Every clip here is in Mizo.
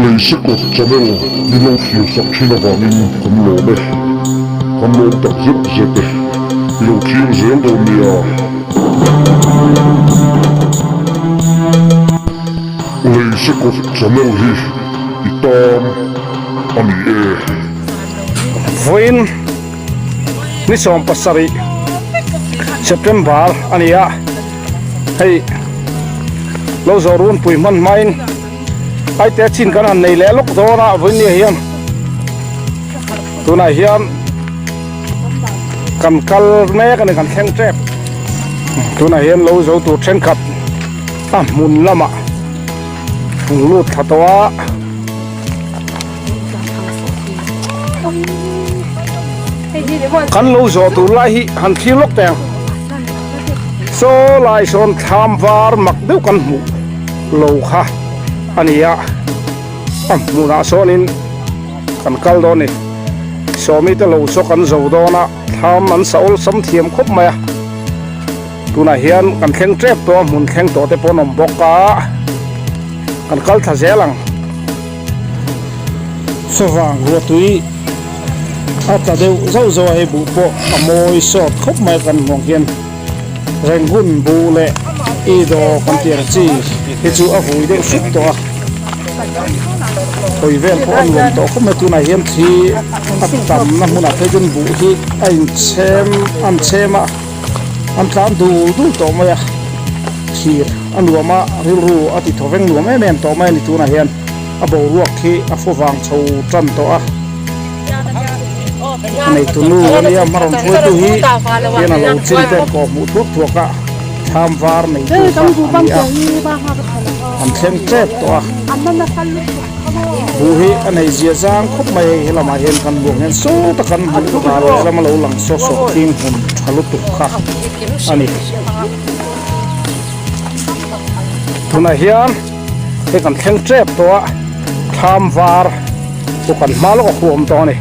Leisekawt channel min lo thlir sak thin avangin kan lawm e. Kan lawm tak zet zet e. I lo thlir zel dawn nia. Leisekawt channel hi i tan a ni e. Vawiin ni 17 September a ni a, hei lo zawh runpui hman hmain Aite chin kan han nei leh lawk dawn a vawinia hian tunah hian kan kal mek a ni kan thleng tep tunah hian lo zo tur thenkhat a hmun lamah an lut thla tawh a. Kan lo zawh tur lai hi han thlir lawk teh ang saw lai sawn thlam var mak deuh kan hmuh lo kha a ni a a hmunah sawnin kan kal dawn a ni sawmi te lo saw kan zo dawn a thlam an sa awlsam thiam khawp mai a tunah hian kan thleng tep tawh a hmun thleng tawh te pawh an awm bawk a kan kal thla zel ang. Favang ruatui a tla deuh zauh zauh a hei buh pawh a mawi sawt khawp mai kan hmuh ang hian Rangoon buh leh Idaw kan tih ang chi hi chu a vui deuh hrep tawh a hawi vel pawh a nuam tawh khawp mai tunah hian thli a tamna hmunah phei chuan buh hi a inchhem an chhem a an tlan dul dul tawh mai a thlir a nuam a rilru a ti thaw veng nuam em em tawh mai a ni tunah hian a boruak hi a fo vang chho tan tawh a neitu nu a nia hmarawn hruaitu hi hian a lo chin ten kawh hmuh thuak thuak a thlam var neitu kha a ni a an thleng tep tawh a buh hi a nei zia zang khawp mai hei helamah hian kan buang hian sawta kan hmuh ral lama lo lang saw saw thing hmun tha lutuk kha a ni tunah hian hei kan thleng tep tawh a thlam var chu kan hma lawk a huam tawh a ni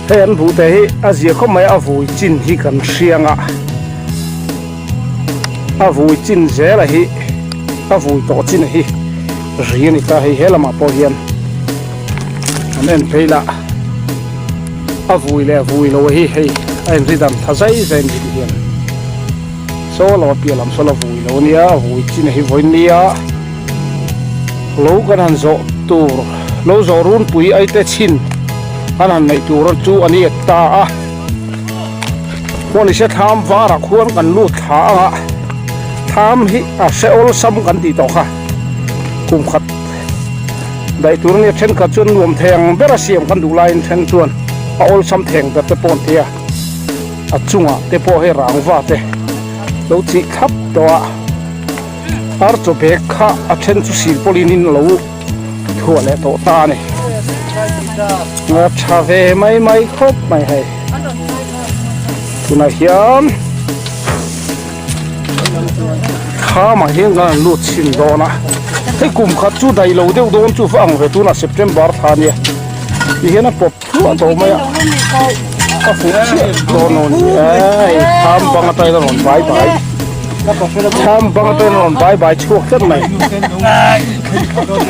hei an buh te hi a zia khawp mai a vui chin hi kan hriang a a vui chin zel a hi a vui tawh chin a hi ri a ni ta hei he lamah pawh hian an en phei lah a vui leh vui lo hi hei a inri dan tha zai zai a ni tih hian saw lam a piah lam saw la vui lo a nia a vui chin a hi vawiin nia lo kan han zawh tur lo zawh runpui aite chhin an han neih tur chu a ni ta a. Khuan i hre thlam varah khuan kan lut thla ang a, thlam hi a hre awlsam kan tih tawh kha kum khat daih tur a nia thenkhat chuan nuam thei ang ber a siam kan duh laiin then chuan a awlsam theng ber te pawh an ti a, a chungah te pawh hei rangva te lo chih thlap tawh a, ar chaw bag kha a then chu sil pawlin in lo Thuah leh tawh ta a ni. A tha ve mai mai khawp mai hei. Tunah hian khamah hian kan han lut chhin dawn a. Hei kum khat chu daih lo deuh dawn chu va ang ve tunah September thla ania. Ti hian a pawp thuah tawh mai a. A fuh chiah dawn lo ni e. Hei kham bang atangin a rawn bai bai. Kham bang atangin a rawn bai bai chhuak tlat mai.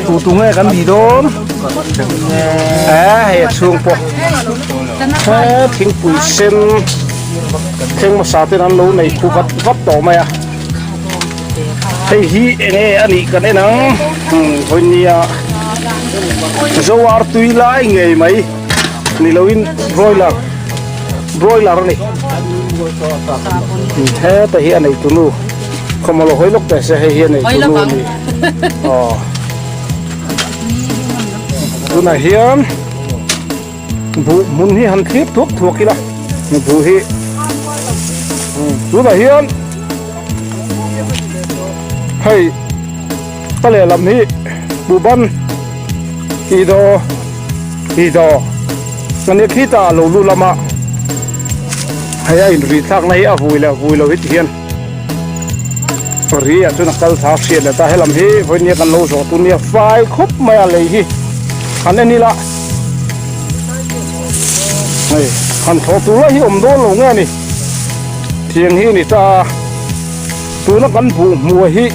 Tu tu nge kan ni dawn e hei a chhung pawh he thingpui sen thleng hmasa ten an lo nei khu vat vat tawh mai a hei hi eng nge a nih kan en ang vawinia zoar tui lai ngei mai ni loin broiler broiler a ni heta hi a nei tunu. Khawm lo hawi lawk teh se hei hi a nei tu nu a ni aw tunah hian buh hmun hi han thlir thuak thuak ila buh hi tunah hian hei ka lehlam hi buh ban tih daw tih daw a nia khitah a lo lu lama hei a inri thlakna hi a vui leh vui lo hi ti hian. Ri ah chuan a kal thla hriat leh ta helam hi vawinia kan lo zawh tur nia fai khawp mai a lei hi han en ila hei han thawh tur lai hi awm dawn lo nge a ni thiang hi a ni ta tuna kan buh hmuh hi.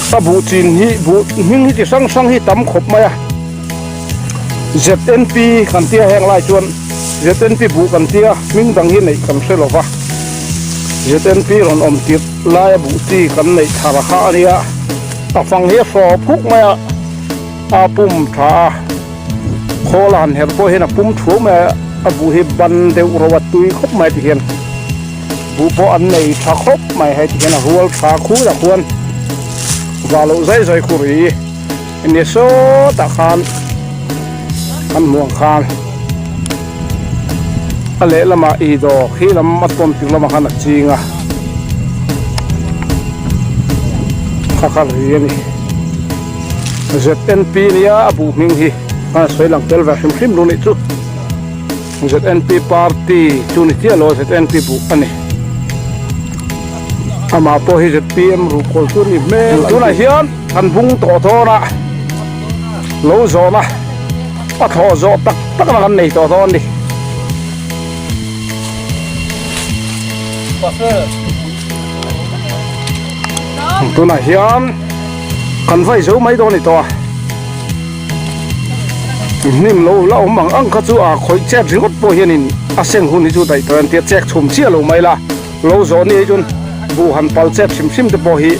A buh chin hi buh hming hi chi hrang hrang hi tam khawp mai a ZNP kan tia heng lai chuan ZNP buh kan tia hming dang hi neih kan hre lo va ZNP rawn awm tirh laia buh chi kan neih thar kha a nia a fang hi a hraw phuk mai a a pum tha a khawl a han herh pawh hian a pum thuau mai a a buh hi ban deuh ro a tui khawp mai ti hian. Buh pawh an nei tha khawp mai hei ti hian a rual tha khur ah khuan va loh zai zai khur hi enge sawtah khan an hmuh ang khan a lehlamah ih dawr khi lam a tawn tir lamah khan a ching a kha kha ri a ni ZNP nia a buh hming hi a sawi lang tel ve hrim hrim lu nih chu. ZNP party chu ni chiah lo ZNP buh a ni. Amah pawh hi ZPM ruhkawl chu a ni hmel. Tunah hian an bung tawh dawn a, lo zawn a, a thlawh zawh tak tak na kan nei tawh dawn a ni. Tunah hian kan vai zo mai dawn a ni tawh a. Hnim lo la awm ang ang kha chu a khawih chet ringawt pawh hianin a seng hun hi chu daih tawh an tia chek chhum chiah lo mai la lo zawh ni hi chuan buh han pal chet hrim hrim te pawh hi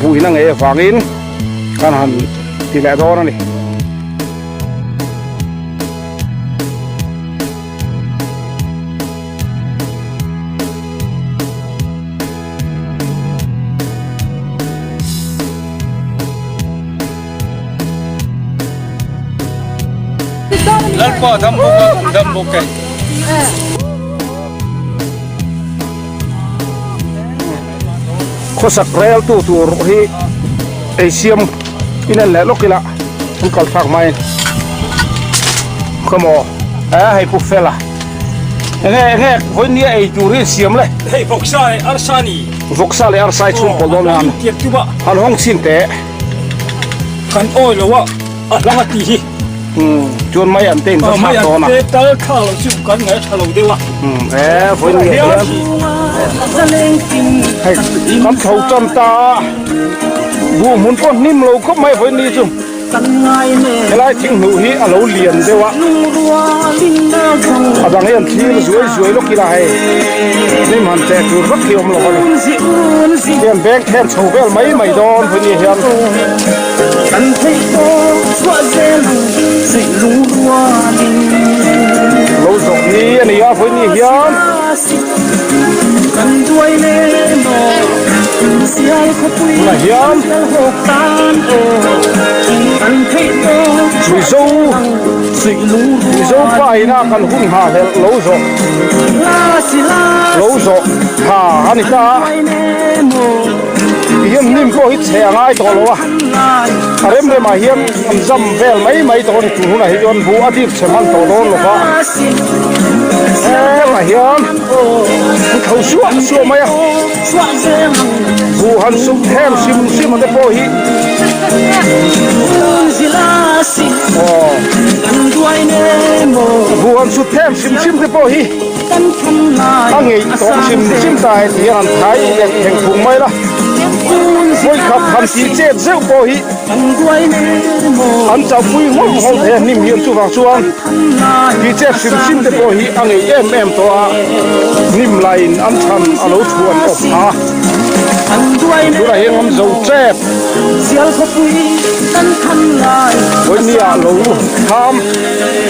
buh in a ngei avangin kan han ti leh dawn a ni. Lalpa dam bawk a kum dam bawk e. Khawsak rel tu tur hi ei siam in en leh lawk ila an kal thlak mai khawmaw eh hei pu fela enge enge vawinia ei tur hi siam le hei vawksa leh arsa ni vawksa leh arsa i chhung pawlh dawn a han hawng chhin teh. Kan awi lo a, a hlang a ti hi. Umm, chuan mai an te in va thlak dawn a. Mai an te tal thlak lo chu kan ngaih tha lo deuh a. Umm, e vawiin ni hian. Hei, kan tho tan ta a, buh hmun pawh hnim lo khawp mai vawiin ni chu. Helai thing hnuh hi a lo lian deuh a, a dang hi an thlir zuai zuai lawk ila hei, hnim han cheh tur vak hi awm lo a ni. Hian beng then chho vel mai mai dawn vawiin ni hian. Lo zawh ni a ni a vawiin ni hian. Tunah hian Mizo Mizo pa ina kan hun hna hlelh lo zawh lo zawh tha a ni ta a tihian hnim pawh hi chhe a ngai tawh lo a a rem remah hian an zam vel mai mai tawh a ni tun hunah hi chuan buh a dip chhe hman tawh dawn lo va helaiah hian an tho suah suah mai a. Buh han suk them hrim hrim a te pawh hi aw buh han sut them hrim hrim te pawh hi a ngeih tawh hrim hrim ta he ti hian han thai leh theng phung mai la vawi khat han tih chet zeuh pawh hi an chauhpui nghawlh nghawlh thei a hnim hian chuvang chuan Tih chet hrim hrim te pawh hi a ngei em em tawh a, hnim laiin an chhan a lo chhuan awp a. Tunah hian ngam zo tep. Vawinia lo tham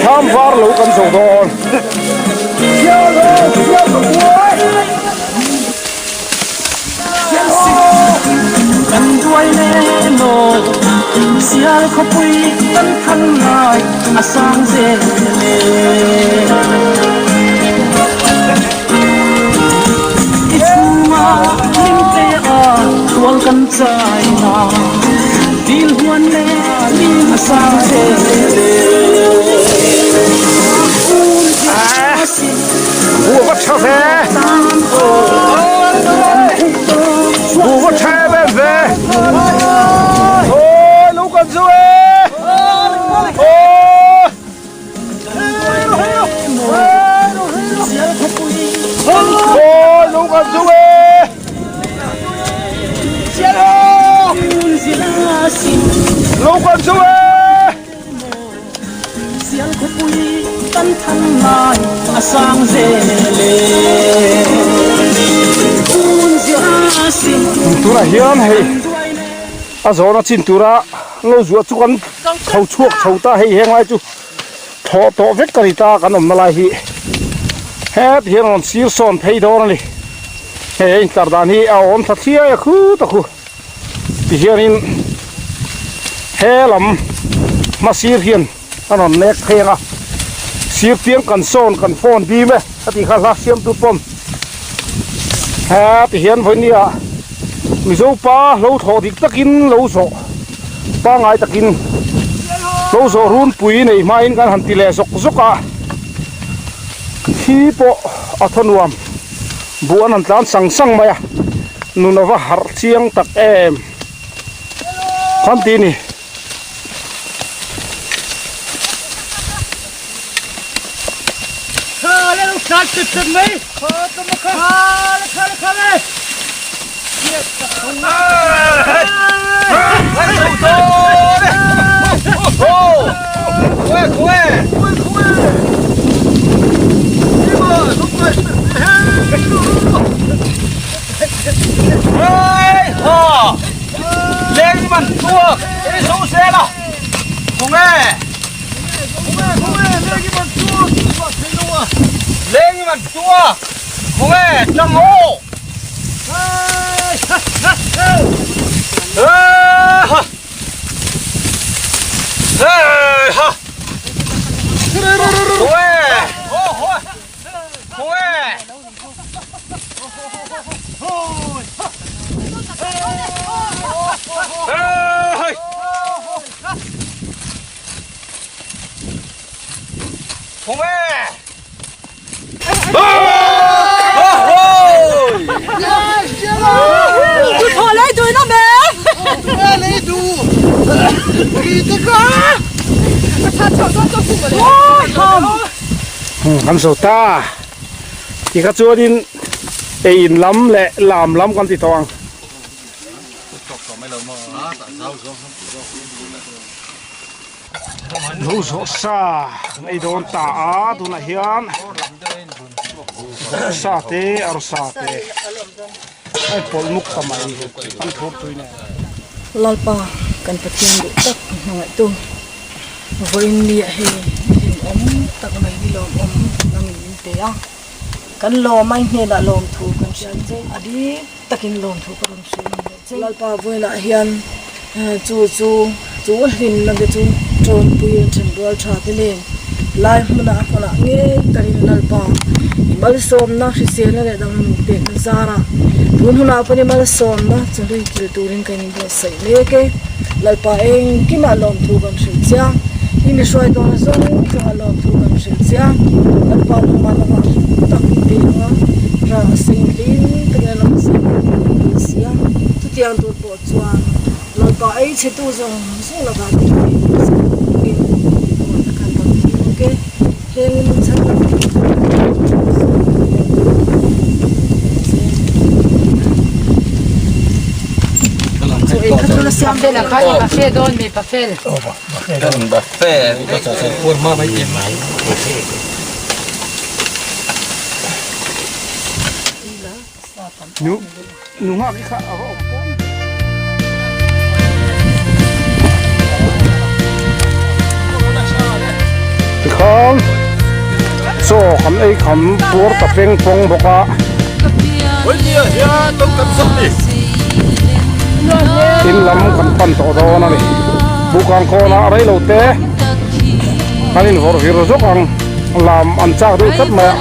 tham var lo kan zo dawn. Buh va tha ve Buh va tha em em ve Ôi lũ cần du e Ôi Ôi lũ cần du e Lo kan chu e! Tunah hian hei a zawhna chin tura lo zuah chu kan tho chhuak chho ta hei heng lai chu thlawh tawh vek ka ni ta kan awmna lai hi heti hian rawn sir sawn phei dawn a ni hei a intlar dan hi a awm tha thliai a khut a khu. Tihianin he lam hma sir hian a rawn nek pheng a, sir piang kan sawn kan phone bim e a tih kha hla siamtu pawn he tihian vawinia Mizo pa hlo thlawh dik takin lo zawh pangngai takin lo zawh runpui nei hmain kan han ti leh zawk zawk a, thi pawh a thaw nuam. Buh an han tlan sang sang mai a, nun a va harh chiang tak em. Khan ti ni. Kan zo ta tikha chuanin ei in lam leh lam lam kan ti tawh ang. Lo zawh sa kan ei dawn ta a tunah hian sa te arsa te a inpawlh nuk ta mai an phur tui nen. Lalpa kan Pathian duh tak hmangaihtu vawiin ni ah hei hlimawm tak mai ni lawmawm nangin min pe a kan lawm a i hnenah lawmthu kan hriat che a bik takin lawmthu ka rawn hrilh ang leh che. Lalpa vawiinah hian chu chu chu hlimna te chu ṭawnpui an ṭhen rual ṭha te nen lai hmunah a hmunah ngei takin Lalpa i malsawmna hriselna leh danglam pekna zarah tun hunah pawhin i malsawmna chu hlui kil turin kan inbuatsaih mek e. Lalpa engkimah lawmthu kan hrilh che a, i mi hruai dawn zawng zawngah lawmthu kan hrilh che a, Lalpa nangmah lamah hlim tak i pe ang a, rah a seng hlim takin a lam seng hlim i pe si a, chutiang tur pawh chuan Lalpa ei chhetu zawng zawng lakah te hi inbuatsaih turin i pawhna kan rawn ti bawk e. Heng in chhan lam hi chu Nu nghak i kha a va awm pawm. Tikhan chaw kan ei kham puar ta peng pawng bawk a. In lam kan pan tawh dawn a ni. Bukang kawnah rei lo te kan invawrh vir zawk ang lam an chak deuh tlat mai a.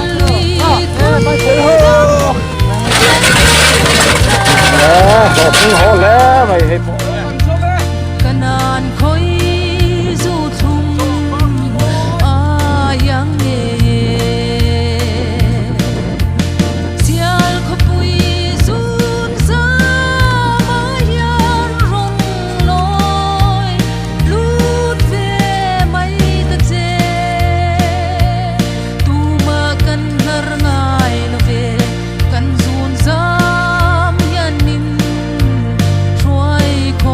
Tumah kan hnar ngai lo ve, kan zun zam hian min hruai khaw.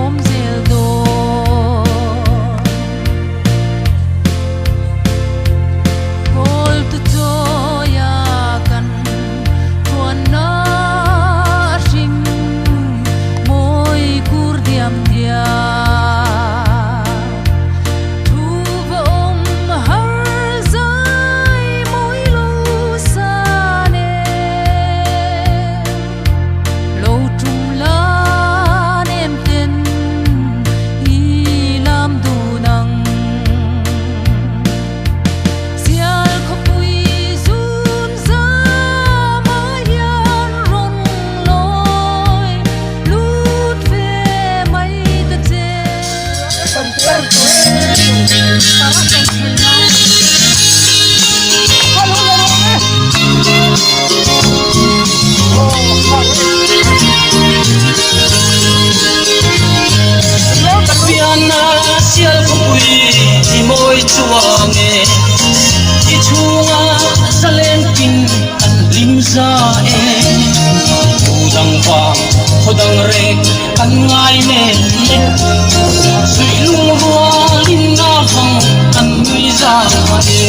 Pianna sial khawpui i mawi chuang e, i chhunga zalen tin an hlim za e. Thu dang vang khaw dang reng kan ngai nen le, suih lung rualin a vang kan nui za e.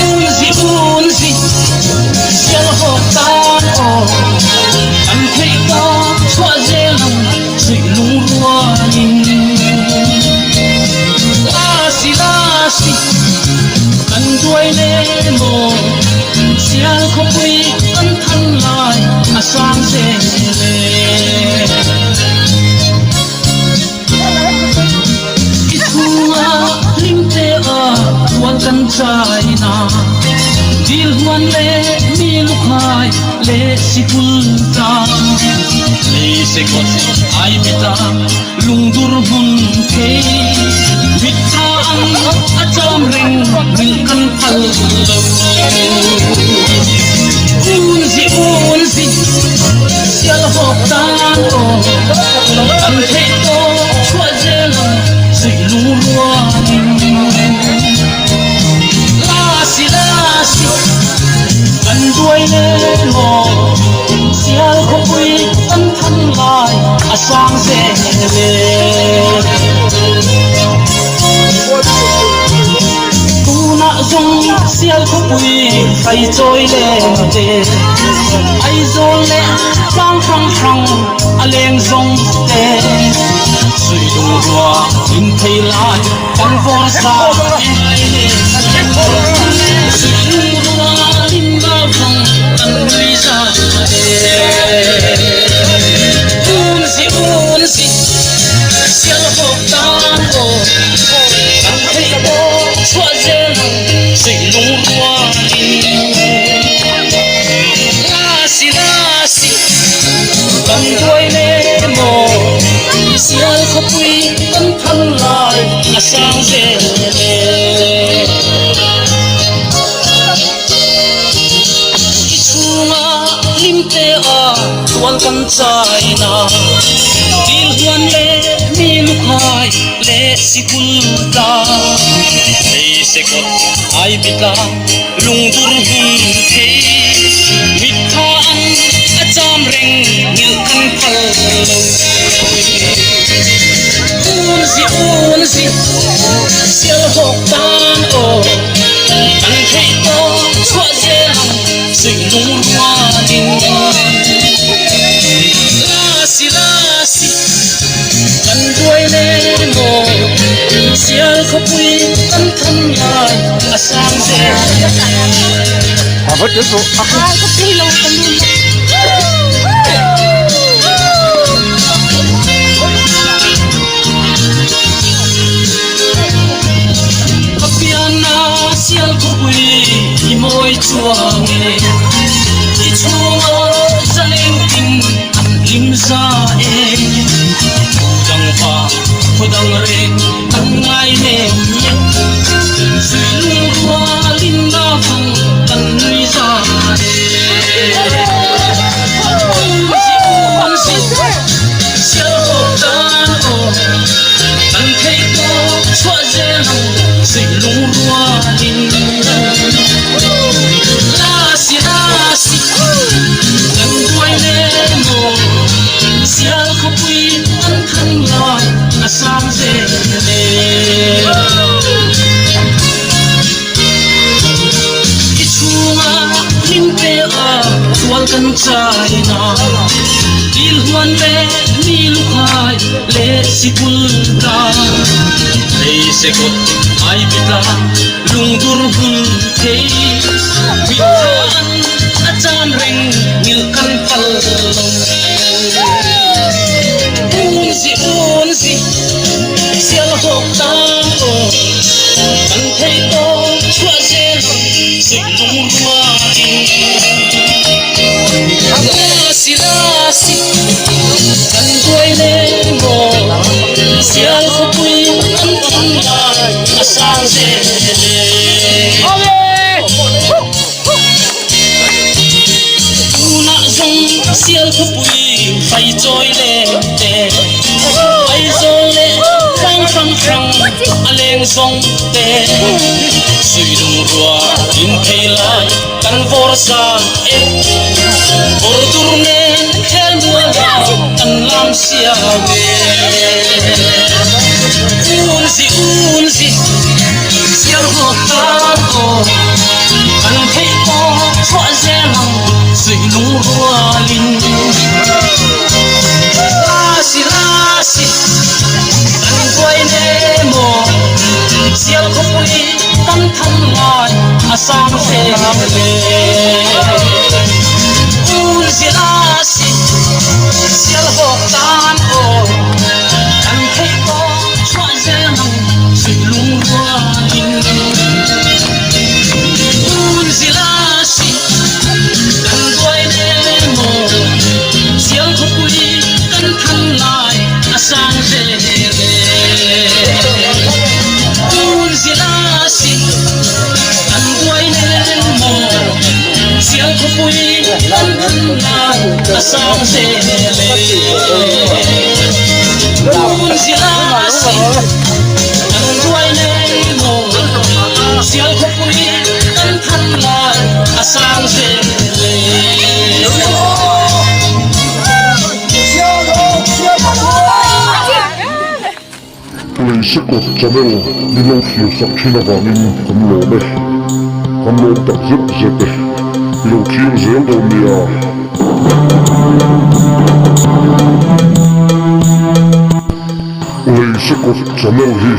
Unzi unzi sial hawk tan aw, kan theih tawp chhuah zel ang suih lung rualin. Lasi lasi kan duai le maw, sial khawpui kan than lai a sang zel e. I chhunga hlim te a tual kan chai na, dil huan leh mi lukhai leh sikul ta. Lei sekawt ai mita lungdur hmun thei, mitthla ang a cham reng mil kan phal lo. Unzi unzi sial hawk tan aw, kan theih tawp chhuah zel ang suih lung rualin. Lasi lasi kan duai lem aw, sial khawpui kan than lai a sang zel e. Tunah zawng sial khawpui kai chawi lem te, Aizawl leh tlang hrang hrang a leng zawng te. Sui lungrua in thei lai kan vawr sa e. Sui lungrua in vang kan nui za e. Unzi unzi sial hawk tan aw, kan theih pawh chhuah zel ang sui lungrualin. Lasi lasi kan duai lem aw, sial khawpui kan than lai a sang zel e. I chhunga hlim te a tual kan chai na, dil huan leh mi lukhai leh sikul tla. Lei sekawt ai bitla lungdur hun thei, mitthla ang a cham reng nghilh kan phal lo. Unzi unzi sial hawk tan aw, kan theih tawp chhuah zel ang suih lung rualin. Lasi lasi kan buai lem aw, sial khawpui kan than lai a sang zel. Ka pianna sial khawpui i mawi chuang e, i chhunga zaleng tin an hlim za e. Thu dang va khaw dang reng kan ngai nem le, zui lung rualin na vang kan nui za e. Sial hawk tan aw, kan theih tawp chhuah zel ang suih lung rualin. Lasi lasi kan buai lem aw, sial khawpui an than lai a sang zel e. I chhunga hlim te a tual kan chai na, dil huan leh mi lukhai leh sikul ta. Lei sekawt ai bita lungdur hun thei, mitthla an a cham reng nghilh kan phal lo. Unzi unzi sial hawk tang aw, kan theih tawp chhuah zel ang suih lung rualin. Lasi lasi kan buai lem aw, sang zel e. Tunah zawng sial khawpui fai chawi leh te, Aizawl leh tlang hrang hrang a leng zawng te, Suilung rua in phei lai kan vawr zan e, Bawr dur nen khel mual ah kan lam siau e. Unzi unzi sial hawk tan aw, Kan theih pawh chhuah zel ang suihlung rualin. Lasi lasi kan buai ne maw, Sial khawpui kan than lai a sang zel le. Unzi lasi sial hawk tan aw, Kan theih pawh chhuah zel ang suihlung rualin. Unzi lasi kan buai nen maw, Sial khawpui kan than lai a sang zel e. Unzi lasi kan buai nen maw, Sial khawpui kan than lai a sang zel e. Unzi lasi kan buai nen maw, Sial khawpui kan than lai a sang zel e. Leisekawt channel min lo thlir sak thin avangin kan lawm e. Kan lawm tak zet zet e. I lo thlir zel dawn nia. Leisekawt channel hi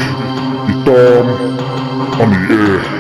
i tan a ni e.